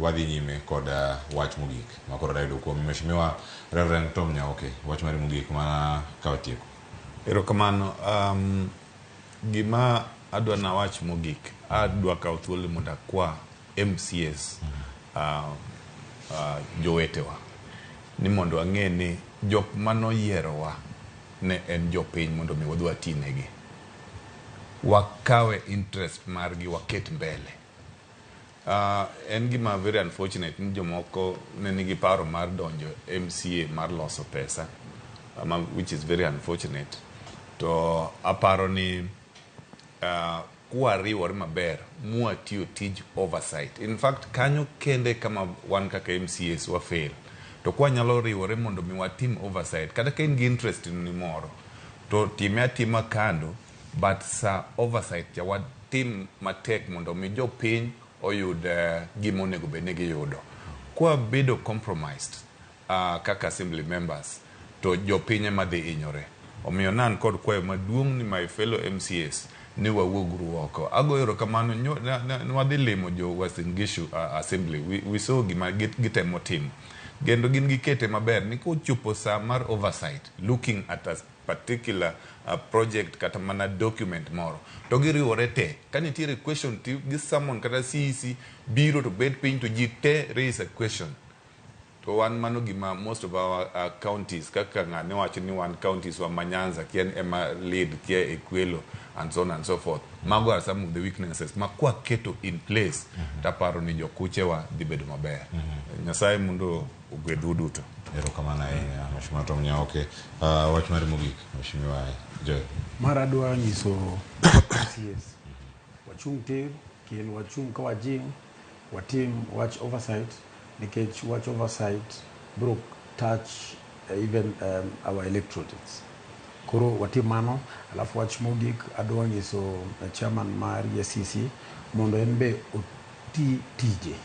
Wadhi nyime kod wach mogik ma koro dayudo kuom Mheshimiwa Reverend Tom Nyaoke. Wach mari mogik mana ka watieko. Erokamano. Gima adwa nawach mogik, adwa kawo thuolo mondo akwa MCAs jowetewa ni mondo wang'e ni jok manoyierowa ne en jopiny mondo mi wadhi watinegi. Wakawe interest margi waket mbele. En gima very unfortunate ni jomoko ne nigi paro mar donjo MCA mar loso pesa, which is very unfortunate. To aparo ni kwariwore maber mwatiyo tij oversight. In fact, kanyo kende kama wan kaka MCAs wa fail. To kwanyalo riwore mondo mi watim oversight, kata ka in gi interest ni moro, to time atima kando, but sa oversight cha watim matek mondo mi jopiny oyud gima onego bed ni giyudo. Kwabedo compromised kaka assembly members, to jopiny ema dhi hinyore. Omiyo nan kod kwayo maduong' ni my fellow MCAs ni wawuog oko. Agoyo erokamano wadhi limo jo Uasin Gishu assembly. We saw gima gitemo timo. Kendo gin gikete maber ni kochopo sa mar oversight, looking at a particular project kata mana document moro, to giriwore te. Ka nitiere question ti gi summon kata CEC biro to bet piny to ji te raise a question. To wan mano gima most of our counties kaka ng'ane wacho ni wan counties wa ma Nyanza kia ema lead kia e Kwelo and so on and so forth. Mago are some of the weaknesses ma kwaketo in place taparo ni jokuchewa dhi bedo maber. Nyasaye mondo ogwedhu duto. Erokamano ahinya Mheshimiwa Tom Nyaoke. Wach mari mogik Mheshimiwa Joel. Mar adwa nyiso MCAs wachung' tir kendo wachung' ka wajing' watim wach oversight nikech wach oversight biro touch even our electorates. Koro watim mano. Alafu wach mogik adwa nyiso chairman mar EACC mondo en be oti tije.